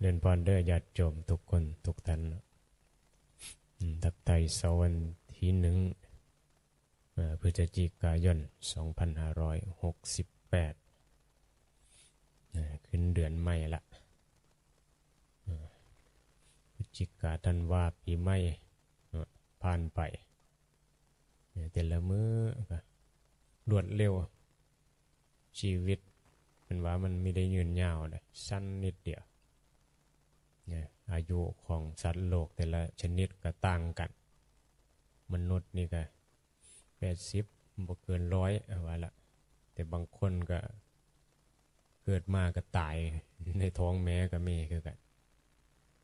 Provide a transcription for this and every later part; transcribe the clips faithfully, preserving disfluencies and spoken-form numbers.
เจริญพรเด้อญาติโยมทุกคนทุกท่านเนาะ อืม ทักทายเช้าวันที่หนึ่ง เอ่อ พฤศจิกายน สองพันห้าร้อยหกสิบแปด เอ่อ ขึ้นเดือนใหม่ละ เอ่อ พฤศจิกา ธันวา ปีใหม่ เอ่อ ผ่านไป เนี่ย แต่ละมื้อก็รวดเร็ว ชีวิตเพิ่นว่ามันมีได้ยืนยาวเด้ สั้นนิดเดียว เนี่ย อายุของสัตว์โลกแต่ละชนิดก็ต่างกัน มนุษย์นี่ก็ แปดสิบ บ่เกินร้อย เอาว่าละ แต่บางคนก็ เกิดมาก็ตายในท้องแม่ก็มีคือกัน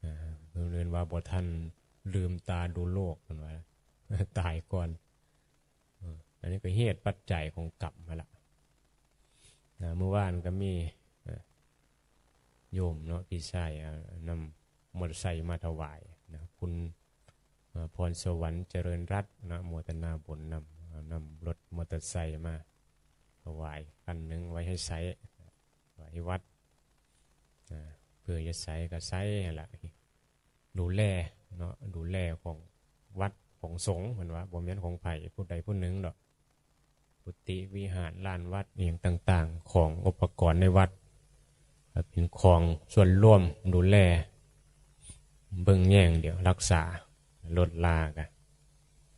อ่า เพิ่นเอิ้นว่าบ่ทันลืมตาดูโลก เพิ่นว่า ตายก่อน อ่า อันนี้ก็เหตุปัจจัยของกรรมหั้นละ อ่า มื้อวานก็มี อ่า โยมเนาะ พี่ชาย เอานำมอเตอร์ไซค์มาถวายนะ คุณ อ่า พรสวรรค์เจริญรัตน์นะ โมทนาบุญนำ เอานำรถมอเตอร์ไซค์มาถวายคันหนึ่งไว้ให้ใช้ ไว้วัด อ่า เพื่อจะใช้ก็ใช้หั่นละ ดูแลเนาะ ดูแลของวัดของสงฆ์ เพิ่นว่า บ่แม่นของไผผู้ใดผู้หนึ่งดอก กุฏิวิหารลานวัดอิหยังต่างๆ ของอุปกรณ์ในวัด ก็เป็นของส่วนรวม ดูแล เบิ่งแยงเดียว รักษา ลดลาก็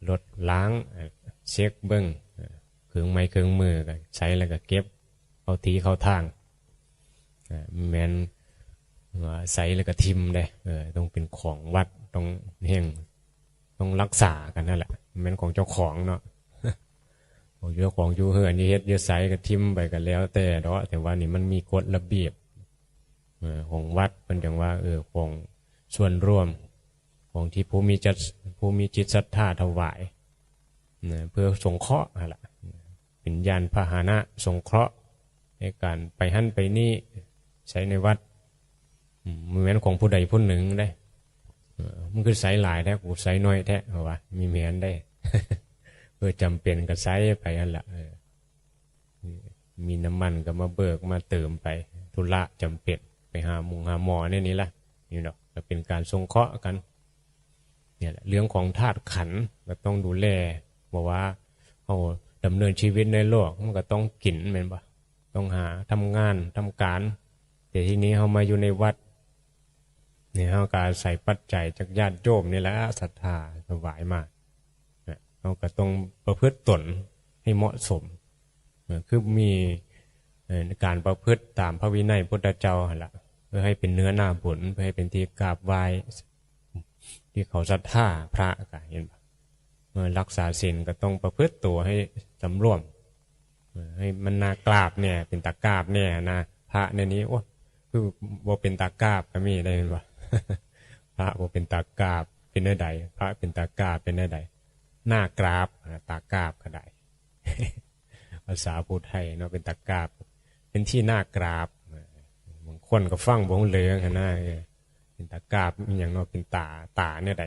ลดล้าง เอ่อ เช็คเบิ่ง เอ่อ เครื่องไม้เครื่องมือก็ใช้แล้วก็เก็บ เข้าที่เข้าทาง อ่า แม่นว่าใช้แล้วก็ถิ่มเด้ เออ ต้องเป็นของวัด ต้องแฮง ต้องรักษากันนั่นแหละ แม่นของเจ้าของเนาะ ของเจ้าของอยู่เฮือน อยู่เฮ็ดอยู่ไสก็ถิ่มไปก็แล้วแต่เนาะ แต่ว่านี่มันมีกฎระเบียบ เออ ของวัด เพิ่นจั่งว่า เออ ของส่วนรวม ของที่ผู้มีจัต ผู้มีจิตศรัทธาถวาย นะ เพื่อสงเคราะห์หั่นล่ะ เป็นยานพาหนะสงเคราะห์ ในการไปหั้นไปนี่ ใช้ในวัด อืม บ่แม่นของผู้ใดผู้หนึ่งเด้ เออ มึงคือใช้หลายแท้ กูใช้น้อยแท้ เพราะว่ามีแม่นได้ เออ จำเป็นก็ใช้ไปหั่นล่ะ เออ มีน้ำมันก็มาเบิกมาเติมไป ธุระจำเป็น ไปหาหมงหาหมอเนี่ยนี่ล่ะ นี่เนาะ ก็เป็นการสงเคราะห์กัน เนี่ยแหละ เรื่องของธาตุขันธ์ก็ต้องดูแล เพราะว่าเฮาดำเนินชีวิตในโลก มันก็ต้องกินแม่นบ่ ต้องหาทำงานทำการ แต่ทีนี้เฮามาอยู่ในวัด เนี่ย เฮาก็อาศัยปัจจัยจากญาติโยมนี่แหละ ศรัทธาถวายมา เนี่ย เฮาก็ต้องประพฤติตนให้เหมาะสม เอ่อ คือมี เอ่อ การประพฤติตามพระวินัยพุทธเจ้าหั่นล่ะ เพื่อให้เป็นเนื้อนาบุญ เพื่อให้เป็นที่กราบไหว้ ที่เขาศรัทธาพระก็เห็นบ่ เอ่อ รักษาศีลก็ต้องประพฤติตัวให้สำรวม เอ่อ ให้มันน่ากราบเนี่ย เป็นตากราบเนี่ยนะ พระในนี้ โอ้ คือบ่เป็นตากราบก็มีได้เห็นบ่ พระบ่เป็นตากราบเป็นแนวใด พระเป็นตากราบเป็นแนวใด น่ากราบ ตากราบก็ได้ ภาษาพูดไทยเนาะ เป็นตากราบ เป็นที่น่ากราบ บางคนก็ฟังบ่รู้เรื่องหั้นนะ เออ เป็นตากราบอีหยังเนาะ เป็นตา ตาแนวใด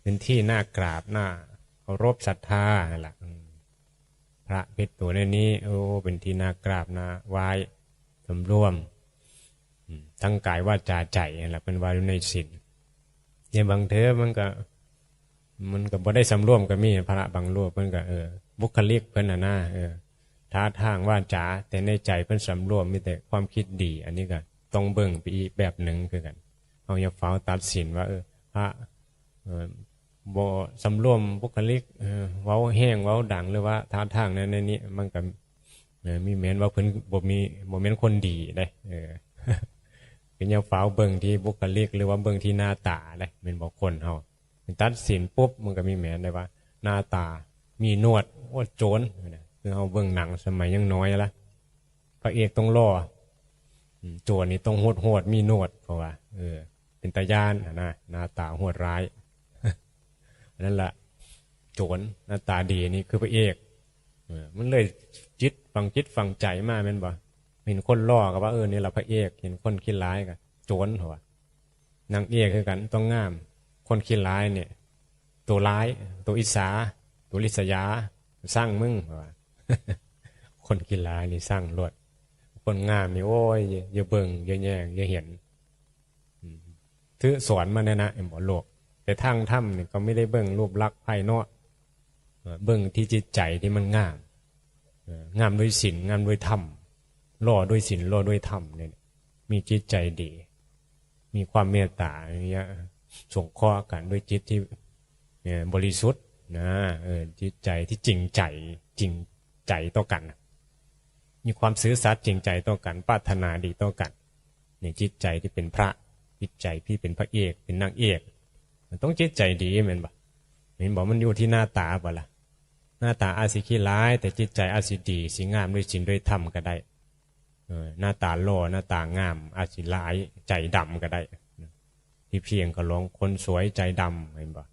เป็นที่น่ากราบ น่าเคารพศรัทธาหั่นล่ะ อืม พระเฮ็ดตัวในนี้ โอ้ เป็นที่น่ากราบ น่าไหว้ สำรวม อืม ทั้งกายวาจาใจหั่นล่ะ เพิ่นว่าอยู่ในศีล เนี่ย บางเทื่อมันก็ มันก็บ่ได้สำรวมก็มี พระบางรูปเพิ่นก็ เออ บุคลิกเพิ่นน่ะนะ เออ ท่าทางวาจา แต่ในใจเพิ่นสำรวม มีแต่ความคิดดี อันนี้ก็ต้องเบิ่งไปอีกแบบหนึ่งคือกัน เฮาอย่าฟ้าวตัดสินว่า เออ พระ เออ บ่สำรวมบุคลิก เออ เว้าแฮง เว้าดัง หรือว่าท่าทางนั้นในนี้ มันก็ เออ มีแม่นว่าเพิ่นบ่มี บ่แม่นคนดีเด้ เออ ก็อย่าฟ้าวเบิ่งที่บุคลิก หรือว่าเบิ่งที่หน้าตาเด้ แม่นบ่ คนเฮา ตัดสินปุ๊บ มันก็มีแม่นได้ว่า หน้าตามีหนวด โอ้ โจร คือเฮาเบิ่งหนังสมัยยังน้อยละ พระเอกต้องหล่อ อืม โจรนี่ต้องโหดๆ มีหนวด เพราะว่า เออ เป็นตาย้านหั้นนะ หน้าตาโหดร้าย อันนั้นล่ะ โจรหน้าตาดีนี่คือพระเอก เออ มันเลยจิตฝังจิตฝังใจมาแม่นบ่ เห็นคนหล่อก็ว่า เออ นี่ล่ะพระเอก เห็นคนขี้ร้ายก็โจร เพราะว่า นางเอกคือกัน ต้องงาม คนขี้ร้ายเนี่ย ตัวร้าย ตัวอิจฉา ตัวริษยา ซังมึง เพราะว่า คนขี้ร้ายนี่ซังโลด คนงามนี่ โอ้ย อย่า อย่าเบิ่ง อย่าแยง อย่าเห็น ถือสอนมาเนี่ยนะ เห็นบ่ โลก แต่ทางธรรมนี่ก็ไม่ได้เบิ่งรูปลักษณ์ภายนอก เอ่อ เบิ่งที่จิตใจที่มันงาม เอ่อ งามด้วยศีล งามด้วยธรรม หล่อด้วยศีล หล่อด้วยธรรมเนี่ย มีจิตใจดี มีความเมตตาอย่างเงี้ย สงเคราะห์กันด้วยจิตที่ เนี่ย บริสุทธิ์นะ เออ จิตใจที่จริงใจ จริงใจต่อกันน่ะ มีความซื่อสัตย์จริงใจต่อกัน ปรารถนาดีต่อกัน ในจิตใจที่เป็นพระ จิตใจที่เป็นพระเอก เป็นนางเอก มันต้องจิตใจดีแม่นบ่ เห็นบ่ มันอยู่ที่หน้าตาบ่ล่ะ หน้าตาอาจสิขี้ร้าย แต่จิตใจอาจสิดี สิงามด้วยศีลด้วยธรรมก็ได้ เออ หน้าตาหล่อ หน้าตางาม อาจสิร้าย ใจดำก็ได้ พี่เพียงก็ร้อง คนสวยใจดำ เห็นบ่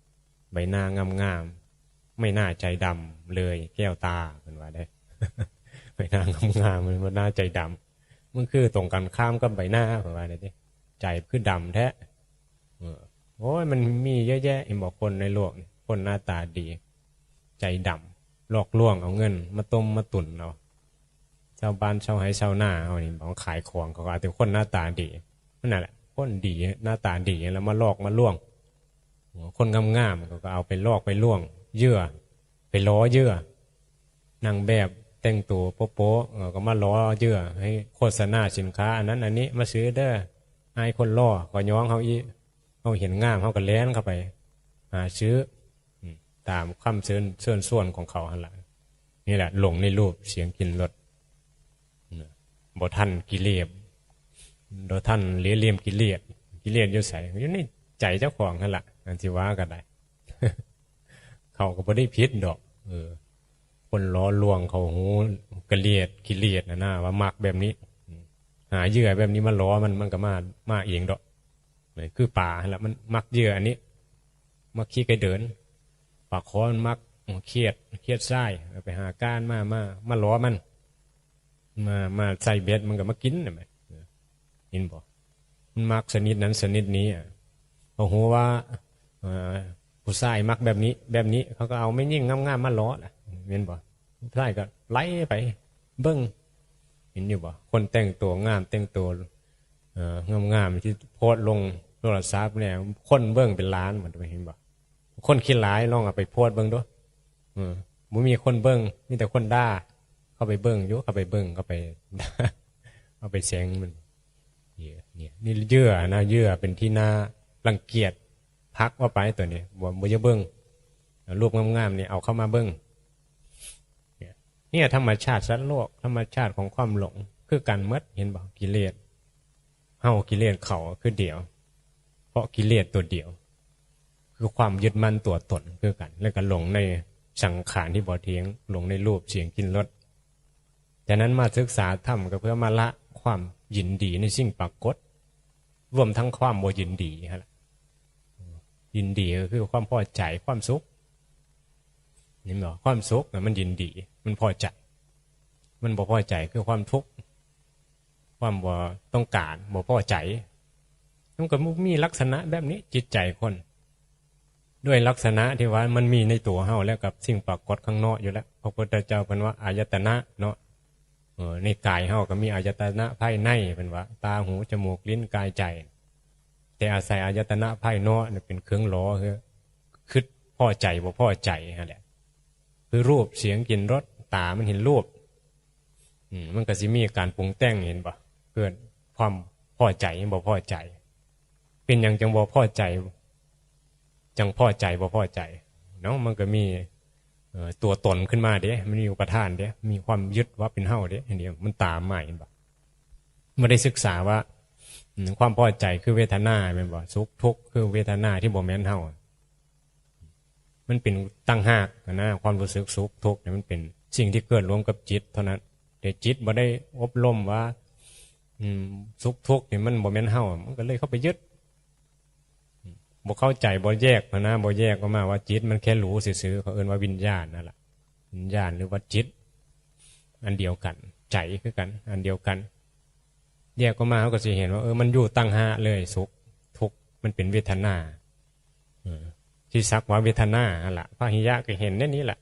ใบหน้างามๆ ไม่น่าใจดำเลยแก้วตา เพิ่นว่าเด้ ใบหน้างามๆ มันบ่น่าใจดำ มันคือตรงกันข้ามกับใบหน้า เพิ่นว่าเด้ ใจคือดำแท้ เออ โอ้ย มันมีเยอะแยะ เห็นบ่ คนในโลกนี่ คนหน้าตาดี ใจดำ หลอกลวงเอาเงินมาต้มมาตุนเอา ชาวบ้านชาวไร่ชาวนาเฮานี่ บ่ขายของ เขาก็เอาแต่คนหน้าตาดี นั่นแหละ คนดี หน้าตาดี แล้วมาหลอกมาลวง คนงามๆ เขาก็เอาไปหลอกไปลวง เหยื่อ ไปหลอกเหยื่อ นางแบบแต่งตัวโป๊ะๆ เออ ก็มาหลอกเหยื่อ ให้โฆษณาสินค้า อันนั้นอันนี้ มาซื้อเด้อ อายคนหล่อ ก็ย้องเฮาอีก เฮาเห็นงาม เฮาก็แล่นเข้าไป หาซื้อ อืม ตามคำเชิญ เชิญชวนของเขาหั่นล่ะ นี่แหละ หลงในรูป เสียง กลิ่น รส นะ บ่ทันกิเลส บ่ทันเหลือเล่มกิเลส กิเลสอยู่ไส อยู่ในใจเจ้าของหั่นล่ะ อันที่ว่าก็ได้ เขาก็บ่ได้ผิดดอก เออ คนหลอกลวงเขา โห กิเลส กิเลสน่ะนะ ว่ามักแบบนี้ อืม หาเหยื่อแบบนี้มาหลอกมัน มันก็มา มาเองดอก นี่คือปลาหั่นล่ะ มันมักเหยื่ออันนี้ มักขี้ไก่เดิน ปลาคอมันมักเขียด เขียดทราย เอาไปหาก้านมา มา มาหลอกมัน มา มาใส่เบ็ด มันก็มากินน่ะแหม เห็นบ่ มันมักชนิดนั้นชนิดนี้อะ เขาฮู้ว่า เอ่อ ผู้ชายมักแบบนี้ แบบนี้ เขาก็เอาแม่หญิงงามๆ มาหลอกล่ะ เห็นบ่ ผู้ชายก็ไหลไปเบิ่ง เห็นอยู่บ่ คนแต่งตัวงาม แต่งตัว เอ่อ งามๆ ที่โพสต์ลงโทรศัพท์เนี่ย คนเบิ่งเป็นล้าน มันเห็นบ่ คนขี้ร้าย ลองเอาไปโพสต์เบิ่งดู เออ บ่มีคนเบิ่ง มีแต่คนด่า เข้าไปเบิ่งอยู่ เข้าไปเบิ่ง เข้าไป เอาไปแซงมัน เนี่ย เนี่ย นี่เหยื่อนะ เหยื่อเป็นที่น่ารังเกียจ พักออกไปตัวนี้ บ่ บ่อย่าเบิ่ง รูปงามๆ นี่เอาเข้ามาเบิ่ง เนี่ย เนี่ยธรรมชาติสัตว์โลก ธรรมชาติของความหลง คือกันหมด เห็นบ่ กิเลส เฮากิเลสเขาคือเดียว เพราะกิเลสตัวเดียว คือความยึดมั่นตัวตนคือกัน แล้วก็หลงในสังขารที่บ่เที่ยง หลงในรูป เสียง กลิ่น รส ฉะนั้นมาศึกษาธรรมก็เพื่อมาละความยินดีในสิ่งปรากฏ รวมทั้งความบ่ยินดีหั่นล่ะ ยินดีก็คือความพอใจ ความสุข เห็นบ่ ความสุขน่ะมันยินดี มันพอใจ มันบ่พอใจคือความทุกข์ ความบ่ต้องการ บ่พอใจ มันก็มีลักษณะแบบนี้ จิตใจคน ด้วยลักษณะที่ว่ามันมีในตัวเฮาแล้วกับสิ่งปรากฏข้างนอกอยู่แล้ว พระพุทธเจ้าเพิ่นว่าอายตนะเนาะ เออ ในกายเฮาก็มีอายตนะภายใน เพิ่นว่า ตา หู จมูก ลิ้น กาย ใจ แต่อาศัยอายตนะภายนอกเนี่ยเป็นเครื่องหลอก คือ คือพอใจบ่พอใจหั่นแหละ คือรูป เสียง กลิ่น รส ตามันเห็นรูป อืม มันก็สิมีการปรุงแต่ง เห็นบ่ เกิดความพอใจบ่พอใจ เป็นหยังจังบ่พอใจ จังพอใจบ่พอใจเนาะ มันก็มี เอ่อ ตัวตนขึ้นมาเด้ มันมีอุปาทานเด้ มีความยึดว่าเป็นเฮาเด้ อันนี้มันตามมา เห็นบ่ บ่ได้ศึกษาว่า อืม ความพอใจคือเวทนาแม่นบ่ สุขทุกข์คือเวทนาที่บ่แม่นเฮา มันเป็นต่างหากนะ ความรู้สึกสุขทุกข์เนี่ยมันเป็นสิ่งที่เกิดร่วมกับจิตเท่านั้น แต่จิตบ่ได้อบรมว่า อืม สุขทุกข์นี่มันบ่แม่นเฮา มันก็เลยเข้าไปยึด บ่เข้าใจ บ่แยกนะ บ่แยกออกมาว่าจิตมันแค่รู้ซื่อๆ เขาเอิ้นว่าวิญญาณนั่นแหละ วิญญาณหรือว่าจิต อันเดียวกัน ใจคือกัน อันเดียวกัน แยกออกมาเขาก็สิเห็นว่า เออ มันอยู่ต่างหากเลย สุขทุกข์มันเป็นเวทนา เออ ที่สักว่าเวทนาหั่นล่ะ พระอริยะก็เห็นในนี้แหละ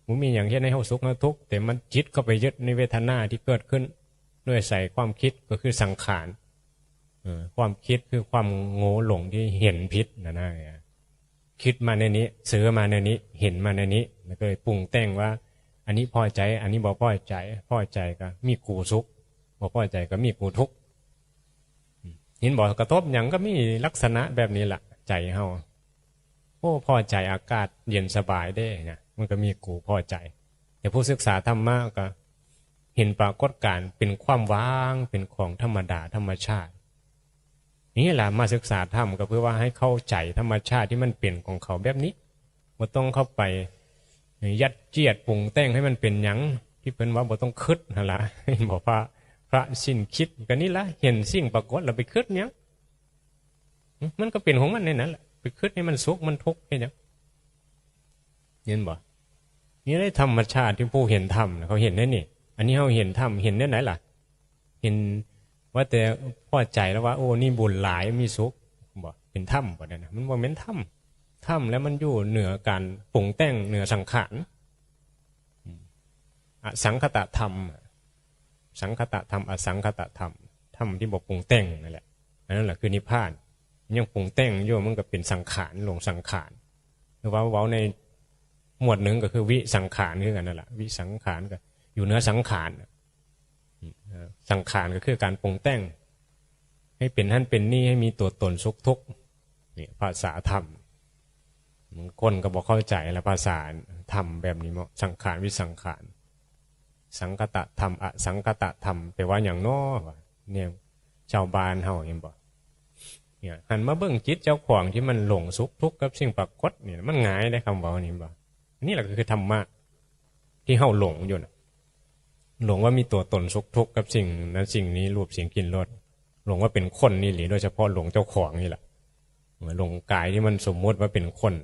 บ่มีหยังเฮ็ดให้เฮาสุขเฮาทุกข์ แต่มันจิตเข้าไปยึดในเวทนาที่เกิดขึ้น ด้วยอาศัยความคิดก็คือสังขาร เออ ความคิดคือความโง่หลงที่เห็นผิดนะนะ คิดมาในนี้ ซื้อมาในนี้ เห็นมาในนี้ แล้วก็เลยปรุงแต่งว่า อันนี้พอใจ อันนี้บ่พอใจ พอใจก็มีกูสุข บ่พอใจก็มีกูทุกข์ อืม เห็นบ่ กระทบหยังก็มีลักษณะแบบนี้ล่ะ ใจเฮา โอ้ พอใจอากาศเย็นสบายเด้นะ มันก็มีกูพอใจ แต่ผู้ศึกษาธรรมะก็เห็นปรากฏการณ์เป็นความว่าง เป็นของธรรมดาธรรมชาติ นี่แหละมาศึกษาธรรมก็เพื่อว่าให้เข้าใจธรรมชาติที่มันเป็นของเขาแบบนี้ บ่ต้องเข้าไปยัดเยียดปรุงแต่งให้มันเป็นหยัง ที่เพิ่นว่าบ่ต้องคิดหั่นล่ะ เห็นบ่ พระ พระสิ้นคิด ก็นี่ล่ะ เห็นสิ่งปรากฏแล้วไปคิดหยัง มันก็เป็นของมันในนั้นแหละ ไปคิดให้มันสุขมันทุกข์เฮ็ดหยัง เห็นบ่ นี่ได้ธรรมชาติที่ผู้เห็นธรรมน่ะเขาเห็นได้นี่ อันนี้เฮาเห็นธรรม เห็นได้ไหนล่ะ เห็นว่าแต่พอใจแล้วว่า โอ้ นี่บุญหลาย มีสุข บ่ เป็นธรรมบ่ นั่นน่ะ มันบ่แม่นธรรม ธรรมแล้วมันอยู่เหนือการปรุงแต่ง เหนือสังขาร อืม อสังคตธรรม สังคตธรรม อสังคตธรรม ธรรมที่บ่ปรุงแต่งนั่นแหละ อันนั้นแหละคือนิพพาน มันยังปรุงแต่งอยู่ มันก็เป็นสังขาร หลงสังขาร หรือว่าเว้าในหมวดหนึ่งก็คือวิสังขารคือกันนั่นแหละ วิสังขารก็อยู่เหนือสังขาร เอ่อ สังขารก็คือการปรุงแต่ง ให้เป็นหั่นเป็นนี่ ให้มีตัวตนสุขทุกข์ นี่ภาษาธรรม บางคนก็บ่เข้าใจละ ภาษาธรรมแบบนี้เนาะ สังขารวิสังขาร สังคตธรรม อสังคตธรรม แปลว่าหยังน้อวะ เนี่ย ชาวบ้านเฮาเห็นบ่ เนี่ย หันมาเบิ่งจิตเจ้าของที่มันหลงสุขทุกข์กับสิ่งปรากฏนี่ มันง่ายเด้ คำเว้านี่ เห็นบ่ นี่แหละก็คือธรรมะที่เฮาหลงอยู่น่ะ หลงว่ามีตัวตนสุขทุกข์กับสิ่งนั้นสิ่งนี้ รูปเสียงกลิ่นรส หลงว่าเป็นคนนี่หลี โดยเฉพาะหลงเจ้าของนี่แหละ หลงกายที่มันสมมุติว่าเป็นคน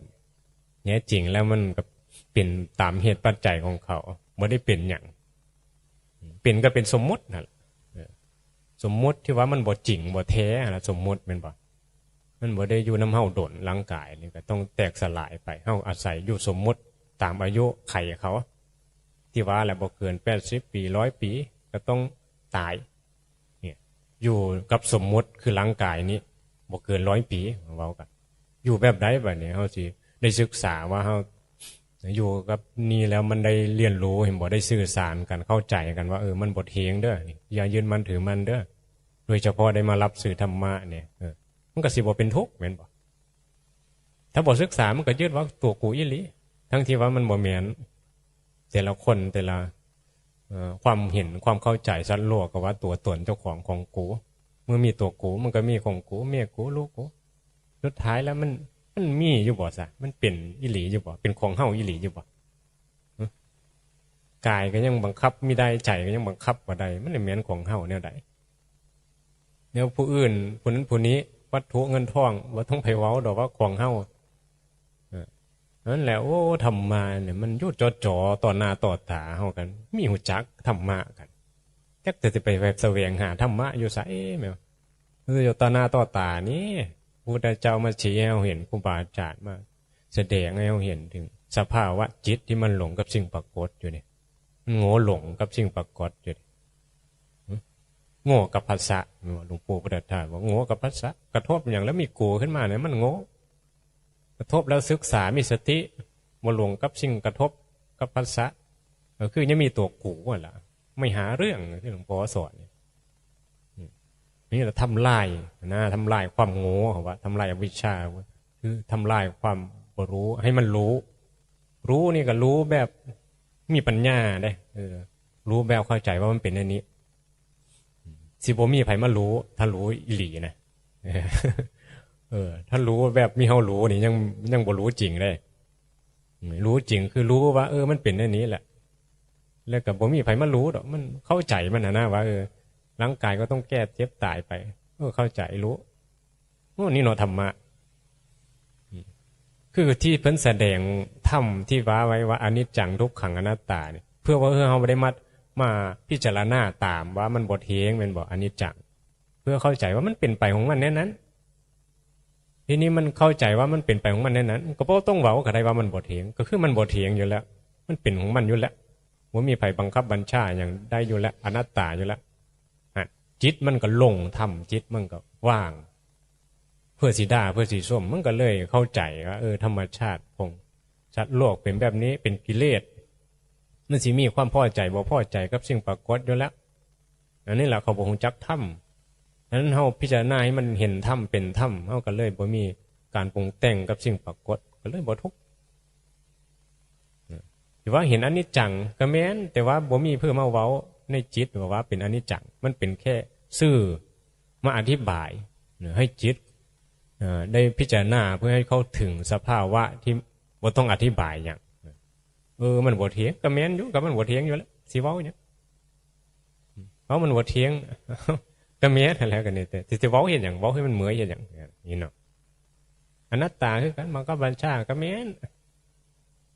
แท้จริงแล้วมันก็เป็นตามเหตุปัจจัยของเขา บ่ได้เป็นหยัง เป็นก็เป็นสมมุตินั่นแหละ เออ สมมุติที่ว่ามันบ่จริงบ่แท้นะ สมมุติแม่นบ่ มันบ่ได้อยู่นำเฮาโดน ร่างกายนี่ก็ต้องแตกสลายไป เฮาอาศัยอยู่สมมุติตามอายุไขเขา ที่ว่าแหละ บ่เกินแปดสิบปี ร้อยปี ก็ต้องตาย เนี่ย อยู่กับสมมุติคือร่างกายนี้ บ่เกินร้อยปี เว้ากัน อยู่แบบใดบัดนี้ เฮาสิได้ศึกษาว่าเฮาอยู่กับนี่แล้วมันได้เรียนรู้ เห็นบ่ ได้สื่อสารกัน เข้าใจกันว่า เออ มันบ่เที่ยงเด้อ นี่ อย่ายึดมั่นถือมั่นเด้อ โดยเฉพาะได้มารับสื่อธรรมะเนี่ย เออ มันก็สิบ่เป็นทุกข์แม่นบ่ ถ้าบ่ศึกษามันก็ยึดว่าตัวกูอีหลี ทั้งที่ว่ามันบ่แม่น แต่ละคนแต่ละ เอ่อ ความเห็นความเข้าใจสัตว์โลกก็ว่าตัวตนเจ้าของของกู เมื่อมีตัวกูมันก็มีของกู เมียกู ลูกกู สุดท้ายแล้วมัน มันมีอยู่บ่ซะ มันเป็นอีหลีอยู่บ่ เป็นของเฮาอีหลีอยู่บ่ ฮะ กายก็ยังบังคับมิได้ ใจก็ยังบังคับบ่ได้ มันสิแม่นของเฮาแนวใด แนวผู้อื่น ผู้นั้นผู้นี้ วัตถุเงินทอง บ่ต้องไปเว้าดอกว่าของเฮา เออ นั่นแหละ โอ้ ธรรมะเนี่ย มันอยู่จ่อๆ ต่อหน้าต่อตาเฮากัน มีฮู้จักธรรมะกัน จักแต่สิไปแสวงหาธรรมะอยู่ไสแม่นบ่ คืออยู่ต่อหน้าต่อตานี่ พระพุทธเจ้ามาชี้ให้เฮาเห็น ครูบาอาจารย์มาแสดงให้เฮาเห็นถึงสภาวะจิตที่มันหลงกับสิ่งปรากฏอยู่นี่ มันโง่หลงกับสิ่งปรากฏอยู่นี่ หึ โง่กับผัสสะ หลวงปู่พุทธทาสบอกโง่กับผัสสะ กระทบหยังแล้วมีกูขึ้นมาเนี่ยมันโง่ กระทบแล้วศึกษามีสติ บ่หลงกับสิ่งกระทบกับผัสสะ ก็คือยังมีตัวกูนั่นล่ะ ไม่หาเรื่องที่หลวงพ่อสอนเนี่ย อืม นี่แหละทำลายนะ ทำลายความโง่ เขาว่าทำลายอวิชชา คือทำลายความบ่รู้ให้มันรู้ รู้นี่ก็รู้แบบมีปัญญาเด้ เออ รู้แบบเข้าใจว่ามันเป็นอันนี้ สิบ่มีไผมารู้ ถ้ารู้อีหลีนะ เออ ถ้ารู้แบบมีเฮารู้นี่ยัง ยังบ่รู้จริงเด้ อืม รู้จริงคือรู้ว่า เออ มันเป็นอันนี้แหละ แล้วก็บ่มีไผมารู้ดอก มันเข้าใจมันนะนะว่า เออ ร่างกายก็ต้องแก่เจ็บตายไป เออ เข้าใจรู้ โอ้ นี่เนาะธรรมะ อืม คือที่เพิ่นแสดงธรรมที่ว่าไว้ว่าอนิจจังทุกขังอนัตตาเนี่ย เพื่อว่า เออ เฮาบ่ได้มา มาพิจารณาตามว่ามันบ่เที่ยงแม่นบ่ อนิจจัง เพื่อเข้าใจว่ามันเป็นไปของมันแนวนั้น ทีนี้มันเข้าใจว่ามันเป็นไปของมันแนวนั้น ก็บ่ต้องเว้าก็ได้ว่ามันบ่เที่ยง ก็คือมันบ่เที่ยงอยู่แล้ว มันเป็นของมันอยู่แล้ว บ่มีไผบังคับบัญชาหยังได้อยู่แล้ว อนัตตาอยู่แล้ว ฮะ จิตมันก็หลงธรรม จิตมันก็ ว่าง เพื่อสิด่าเพื่อสิชม มันก็เลยเข้าใจว่า เออ ธรรมชาติของสัตว์โลกเป็นแบบนี้ เป็นกิเลส มันสิมีความพอใจบ่พอใจกับสิ่งปรากฏอยู่แล้ว อันนี้แหละเขาบ่ฮู้จักธรรม ฉะนั้นเฮาพิจารณาให้มันเห็นธรรมเป็นธรรม เฮาก็เลยบ่มีการปรุงแต่งกับสิ่งปรากฏ ก็เลยบ่ทุกข์ ที่ว่าเห็นอนิจจังก็แม่น แต่ว่าบ่มีเพื่อมาเว้าในจิตว่าเป็นอนิจจัง มันเป็นแค่สื่อมาอธิบาย ให้จิต เอ่อ ได้พิจารณาเพื่อให้เข้าถึงสภาวะที่บ่ต้องอธิบายหยัง เออ มันบ่เที่ยงก็แม่นอยู่ ก็มันบ่เที่ยงอยู่แล้ว สิเว้าหยัง เพราะมันบ่เที่ยง ก็แม่นแล้วกันนี่ แต่สิเว้าเฮ็ดหยัง เว้าให้มันเมื่อยเฮ็ดหยัง นี่เนาะ อนัตตาคือกัน มันก็บัญชาก็แม่น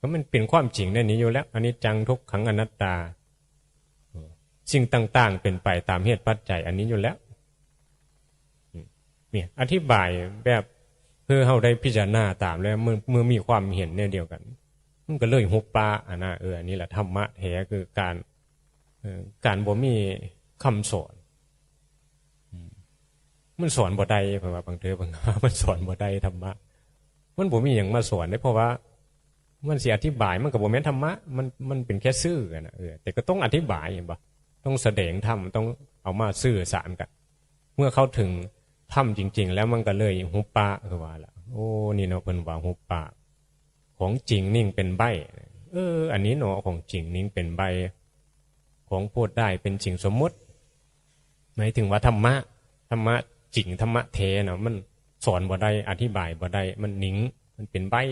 ก็มันเป็นความจริงในนี้อยู่แล้ว อนิจจังทุกขังอนัตตา สิ่งต่างๆ เป็นไปตามเหตุปัจจัยอันนี้อยู่แล้ว เนี่ย อธิบายแบบเพื่อเฮาได้พิจารณาตามแล้ว เมื่อ เมื่อมีความเห็นแนวเดียวกัน มันก็เลยหุบปะ อันน่ะ เออ อันนี้แหละธรรมะแท้ คือการ เออ การบ่มีคำสอน อืม มันสอนบ่ได้ เพราะว่าบางเทื่อ บางครั้งมันสอนบ่ได้ธรรมะ มันบ่มีหยังมาสอนเด้ เพราะว่ามันสิอธิบาย มันก็บ่แม่นธรรมะ มัน มันเป็นแค่สื่ออะนะ เออ แต่ก็ต้องอธิบาย เห็นบ่ ต้องแสดงธรรม ต้องเอามาสื่อสารกัน เมื่อเข้าถึงธรรมจริงๆ แล้วมันก็เลยหุบปะ คือว่าล่ะ โอ้ นี่เนาะ เพิ่นว่าหุบปะ ของจริงนิ่งเป็นใบ้ เออ อันนี้เนาะ ของจริงนิ่งเป็นใบ้ ของพูดได้เป็นสิ่งสมมุติ หมายถึงว่าธรรมะ ธรรมะจริง ธรรมะแท้เนาะ มันสอนบ่ได้ อธิบายบ่ได้ มันนิ่ง มันเป็นใบ้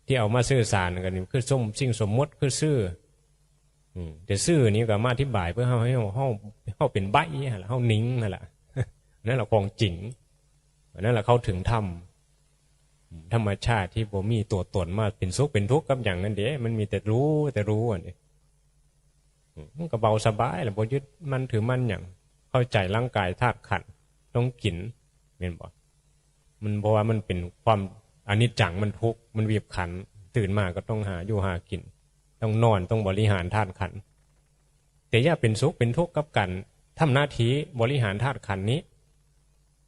ที่เอามาสื่อสารกันนี่คือสม สิ่งสมมุติ คือสื่อ อืม แต่สื่อนี้ก็มาอธิบายเพื่อเฮา ให้เฮา เฮา เฮาเป็นใบ้หั่นล่ะ เฮานิ่งหั่นล่ะ นั่นแหละของจริง นั่นแหละเข้าถึงธรรม อืม ธรรมชาติที่บ่มีตัวตนมาเป็นสุขเป็นทุกข์กับหยังนั่นเด้ มันมีแต่รู้ แต่รู้อันนี้ อืม มันก็เบาสบายแหละ บ่ยึดมั่นถือมั่นหยัง เข้าใจร่างกายธาตุขันธ์ ต้องกิน แม่นบ่ มันเพราะว่ามันเป็นความอนิจจัง มันทุกข์ มันบีบคั้น ตื่นมาก็ต้องหาอยู่หากิน ต้องนอน ต้องบริหารธาตุขันธ์ แต่อย่าเป็นสุขเป็นทุกข์กับการทำหน้าที่บริหารธาตุขันธ์นี้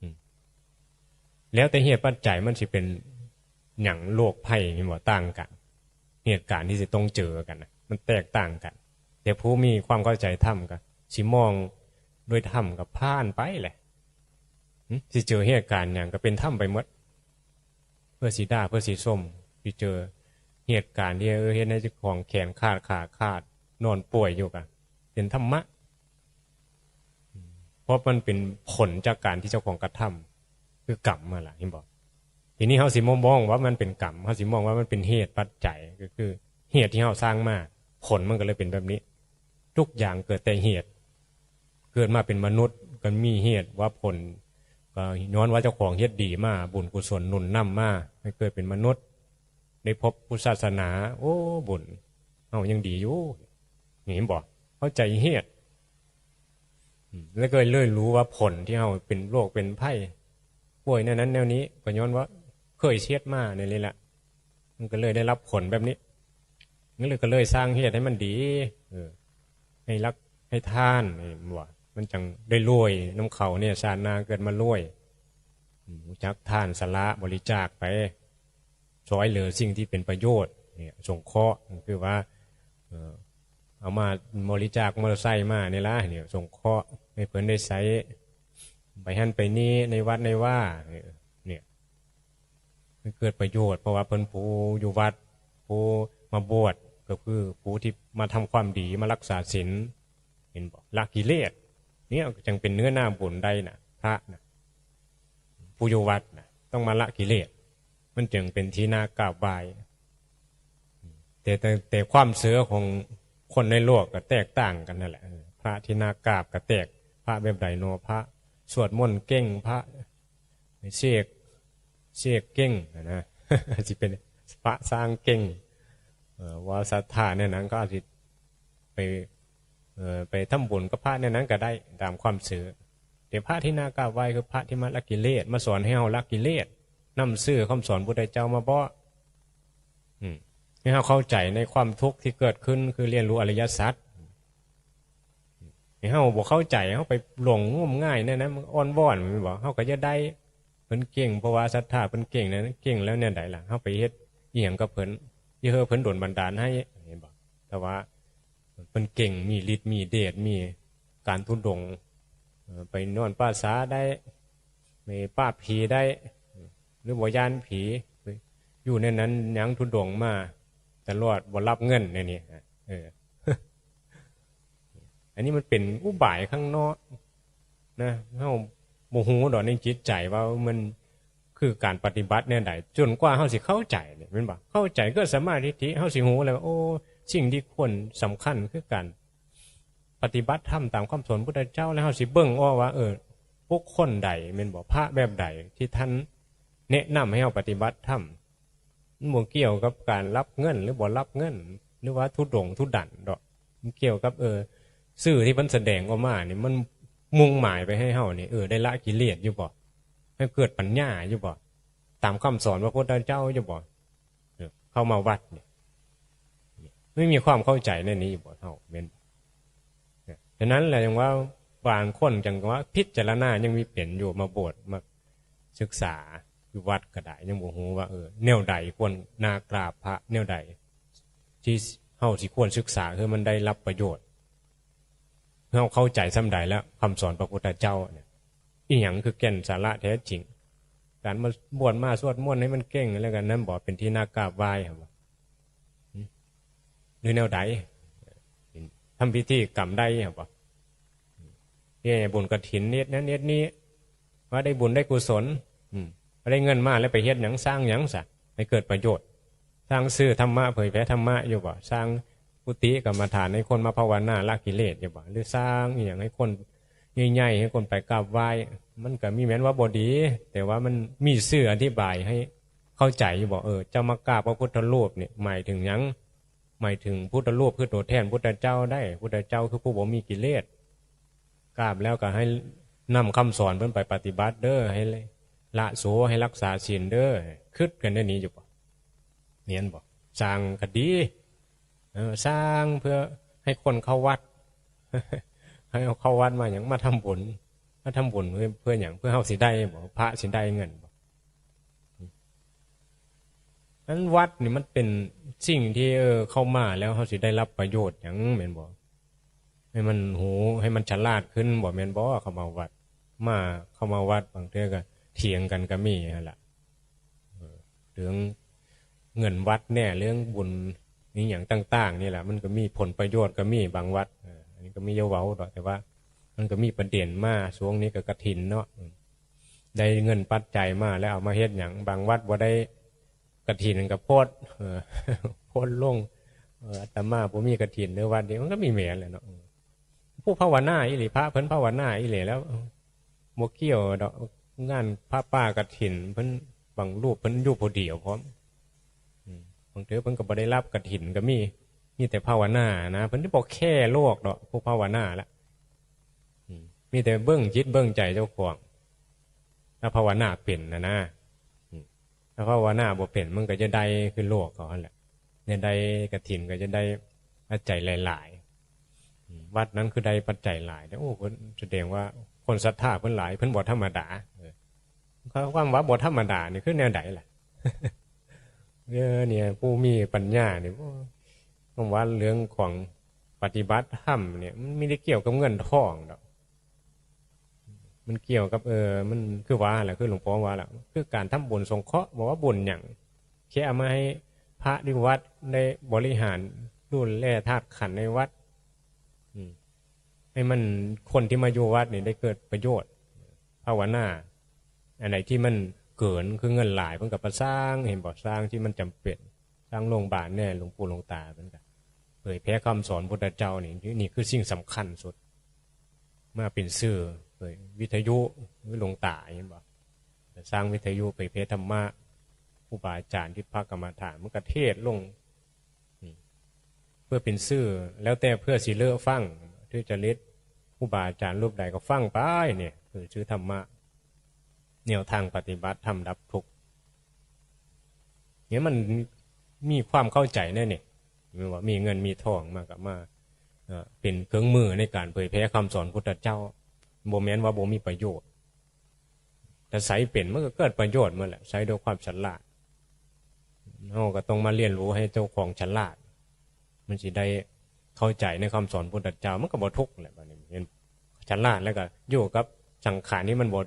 อืม แล้วแต่เหตุปัจจัยมันสิเป็นหยัง โรคภัย เห็นบ่ ต่างกัน เหตุการณ์ที่สิต้องเจอกันน่ะ มันแตกต่างกัน แต่ผู้มีความเข้าใจธรรมก็สิมองด้วยธรรมก็ผ่านไปแหละ หึ สิเจอเหตุการณ์หยังก็เป็นธรรมไปหมด เพื่อสิด่า เพื่อสิชม สิเจอเหตุการณ์ที่ เออ เฮ็ดให้เจ้าของแขนขาด ขาขาด นอนป่วยอยู่ก็เป็นธรรมะ เพราะมันเป็นผลจากการที่เจ้าของกระทำ คือกรรมนั่นล่ะ เห็นบ่ ทีนี้เฮาสิบ่มองว่ามันเป็นกรรม เฮาสิมองว่ามันเป็นเหตุปัจจัย ก็คือเหตุที่เฮาสร้างมา ผลมันก็เลยเป็นแบบนี้ ทุกอย่างเกิดแต่เหตุ เกิดมาเป็นมนุษย์ก็มีเหตุว่าผล ก็ย้อนว่าเจ้าของเฮ็ดดีมา บุญกุศลหนุนนำมาให้เกิดเป็นมนุษย์ ได้พบพุทธศาสนา โอ้ บุญ เฮายังดีอยู่ นี่เห็นบ่ เข้าใจเหตุ อืม แล้วก็เลยรู้ว่าผลที่เฮาเป็นโรคเป็นภัย ป่วยแนวนั้นแนวนี้ ก็ย้อนว่าเคยเฮ็ดมานี่แหละ มันก็เลยได้รับผลแบบนี้ มันเลยก็เลยสร้างเหตุให้มันดี เออ ให้รัก ให้ทาน นี่บ่ มันจังได้รวยนำเขาเนี่ย ชาติหน้าเกิดมารวย อืม รู้จักทานสละบริจาคไป ซ่อยเหลือสิ่งที่เป็นประโยชน์ เนี่ย สงเคราะห์ คือว่า เอ่อ เอามาบริจาคมอเตอร์ไซค์มานี่ล่ะ เนี่ย สงเคราะห์ให้เพิ่นได้ใช้ ไปหั่นไปนี่ในวัดในวา เนี่ย เนี่ย มันเกิดประโยชน์ เพราะว่าเพิ่นผู้อยู่วัด ผู้มาบวช ก็คือผู้ที่มาทำความดี มารักษาศีล เห็นบ่ ละกิเลส เนี่ย จังเป็นเนื้อนาบุญได้น่ะ พระน่ะ ผู้อยู่วัดน่ะ ต้องมาละกิเลส มันจึงเป็นที่น่ากราบไหว้ แต่ แต่ แต่ความเชื่อของคนในโลกก็แตกต่างกันนั่นแหละ เออ พระที่น่ากราบก็แตก พระแบบใดเนาะ พระสวดมนต์เก่ง พระเสก เสกเก่งอะนะ สิเป็นพระสร้างเก่ง เอ่อ ว่าศรัทธาแนวนั้นก็อาจสิไป เอ่อ ไปทำบุญกับพระแนวนั้นก็ได้ตามความเชื่อ แต่พระที่น่ากราบไหว้คือพระที่มาละกิเลส มาสอนให้เฮาละกิเลส นำเชื่อคำสอนพุทธเจ้ามาบ่ อืม ให้เฮาเข้าใจในความทุกข์ที่เกิดขึ้น คือเรียนรู้อริยสัจ ให้เฮาบ่เข้าใจ เฮาไปหลงงมงายในนั้น มันอ้อนวอน แม่นบ่ เฮาก็จะได้ เพิ่นเก่ง เพราะว่าศรัทธาเพิ่นเก่งนะ เก่งแล้วแนวใดล่ะ เฮาไปเฮ็ดอีหยังกับเพิ่น อย่าเฮาเพิ่นดลบันดาลให้ เห็นบ่ แต่ว่าเพิ่นเก่ง มีฤทธิ์ มีเดช มีการธุดงค์ เอ่อ ไปนอนป่าช้าได้ ไปปราบผีได้ หรือบ่ย้านผี อยู่ในนั้นยังธุดงค์มาตลอด บ่รับเงินในนี้ เออ อันนี้มันเป็นอุบายข้างนอกนะ เฮาบ่ฮู้ดอกในจิตใจว่ามันคือการปฏิบัติแนวใด จนกว่าเฮาสิเข้าใจเนี่ย แม่นบ่ เข้าใจก็สัมมาทิฏฐิ เฮาสิฮู้แล้วว่า โอ้ สิ่งที่ควรสำคัญคือการปฏิบัติธรรมตามคำสอนพุทธเจ้า แล้วเฮาสิเบิ่งออกว่า เออ บุคคลใด แม่นบ่ พระแบบใดที่ท่านแนะนำให้เฮาปฏิบัติธรรม มันบ่เกี่ยวกับการรับเงินหรือบ่รับเงิน หรือว่าธุดงค์ธุดันดอก มันเกี่ยวกับ เออ สื่อที่มันแสดงออกมานี่ มันมุ่งหมายไปให้เฮานี่ เออ ได้ละกิเลสอยู่บ่ ให้เกิดปัญญาอยู่บ่ ตามคำสอนพระพุทธเจ้าอยู่บ่ เออ เข้ามาวัดนี่ ไม่มีความเข้าใจในนี้อยู่บ่ เฮาแม่น ฉะนั้นแหละยังว่าบางคนจังว่าพิจารณายังมีเป็นอยู่ มาบวชมาศึกษาอยู่วัดก็ได้ ยังบ่ฮู้ว่า เออ แนวใดควรนากราบพระ แนวใดที่เฮาสิควรศึกษา คือมันได้รับประโยชน์ เฮาเข้าใจส่ำใดแล้ว คำสอนพระพุทธเจ้าเนี่ย อีหยังคือแก่นสาระแท้จริง การมาบวชมาสวดมนต์ให้มันเก่งแล้วกัน นั่นบ่เป็นที่น่ากราบไหว้ครับ หรือแนวใด ทำพิธีกรรมใดครับบ่ เนี่ย บุญกฐินเฮ็ดนั้นเฮ็ดนี้ ว่าได้บุญได้กุศล อืม ว่าได้เงินมาแล้วไปเฮ็ดหยัง สร้างหยังซะ ให้เกิดประโยชน์ สร้างสื่อธรรมะ เผยแผ่ธรรมะอยู่บ่ สร้างกุฏิกรรมฐานให้คนมาภาวนาละกิเลสอยู่บ่ หรือสร้างอีหยังให้คนใหญ่ๆ ให้คนไปกราบไหว้ มันก็มีแม่นว่าบ่ดี แต่ว่ามันมีสื่ออธิบายให้เข้าใจอยู่บ่ เออ เจ้ามากราบพระพุทธรูปนี่หมายถึงหยัง หมายถึงพุทธรูปคือตัวแทนพุทธเจ้าได้ พุทธเจ้าคือผู้บ่มีกิเลส กราบแล้วก็ให้นำคำสอนเพิ่นไปปฏิบัติเด้อ ให้ละโส ให้รักษาศีลเด้อ คิดกันได้นี้อยู่บ่ เนียนบ่ สร้างก็ดี เออ สร้างเพื่อให้คนเข้าวัด ให้เอาเข้าวัดมาหยัง มาทำบุญ มาทำบุญเพื่อ เพื่อหยัง เพื่อเฮาสิได้บ่ พระสิได้เงินบ่ นั้นวัดนี่มันเป็นสิ่งที่ เออ เข้ามาแล้วเฮาสิได้รับประโยชน์หยัง แม่นบ่ ให้มันหู ให้มันฉลาดขึ้นบ่ แม่นบ่ เข้ามาวัด มา เข้ามาวัดบางเทื่อก็เถียงกันก็มีหั่นล่ะ เออ เรื่องเงินวัดแน่ เรื่องบุญอีหยังต่างๆ นี่แหละ มันก็มีผลประโยชน์ก็มีบางวัด เออ อันนี้ก็มีอย่าเว้าดอก แต่ว่ามันก็มีประเด็นมา ช่วงนี้ก็กฐินเนาะ อืม ได้เงินปัจจัยมาแล้วเอามาเฮ็ดหยัง บางวัดบ่ได้กฐินก็โพสต์ เออ โพสต์ลง เออ อาตมาบ่มีกฐินเด้อวัดนี้ มันก็มีแม่นแหละเนาะ ผู้ภาวนาอีหลี พระเพิ่นภาวนาอีหลีแล้ว บ่เกี่ยวดอก งานผ้าป่ากฐิน เพิ่นบางรูปเพิ่นอยู่ผู้เดียวพร้อม อืม บางเทื่อเพิ่นก็บ่ได้รับกฐินก็มี มีแต่ภาวนานะ เพิ่นสิบ่แคร์โลกดอก ผู้ภาวนาละ อืม มีแต่เบิ่งจิตเบิ่งใจเจ้าของ ถ้าภาวนาเป็นนะนะ อืม ถ้าภาวนาบ่เป็น มันก็จะได้คือโลกเขาหั่นแหละ เนี่ยได้กฐินก็จะได้ปัจจัยหลายๆ อืม วัดนั้นคือได้ปัจจัยหลาย แต่ โอ้ เพิ่นแสดงว่าคนศรัทธาเพิ่นหลาย เพิ่นบ่ธรรมดา เออ ความว่าบ่ธรรมดานี่คือแนวใดล่ะ เออ เนี่ย ผู้มีปัญญานี่ โอ้ ความว่าเรื่องของปฏิบัติธรรมเนี่ย มันไม่ได้เกี่ยวกับเงินทองดอก มันเกี่ยวกับ เออ มันคือว่าแหละ คือหลวงพ่อว่าแหละ คือการทำบุญสงเคราะห์ บอกว่าบุญหยัง แค่เอามาให้พระที่วัดได้บริหารดูแลธาตุขันธ์ในวัด อืม ให้มัน คนที่มาอยู่วัดนี่ได้เกิดประโยชน์ ภาวนา อันไหนที่มันเกินคือเงินหลาย เพิ่นก็ไปสร้าง เห็นบ่ สร้างที่มันจำเป็น สร้างโรงพยาบาลแน่ หลวงปู่หลวงตา เพิ่นก็เผยแผ่คำสอนพุทธเจ้านี่ นี่คือสิ่งสำคัญสุด มาเป็นสื่อ เผยวิทยุ หรือหลวงตา เห็นบ่ สร้างวิทยุเผยแผ่ธรรมะ ครูบาอาจารย์ที่พักกรรมฐาน มันก็เทศน์ลง อืม เพื่อเป็นสื่อ แล้วแต่เพื่อสิเลือกฟัง ทุจริต ครูบาอาจารย์รูปใดก็ฟังไปเนี่ย คือชื่อธรรมะ แนวทางปฏิบัติธรรมดับทุกข์ เนี่ยมันมีความเข้าใจแน่เนี่ย แม่นว่ามีเงินมีทองมาก็มา เอ่อเป็นเครื่องมือในการเผยแพร่คำสอนพุทธเจ้า บ่แม่นว่าบ่มีประโยชน์ แต่ใช้เป็นมันก็เกิดประโยชน์หมดแหละ ใช้ด้วยความฉลาด เราก็ต้องมาเรียนรู้ให้เจ้าของฉลาด มันสิได้เข้าใจในคำสอนพุทธเจ้า มันก็บ่ทุกข์แหละ บัดนี้เห็นฉลาดแล้วก็อยู่กับสังขารที่มันบ่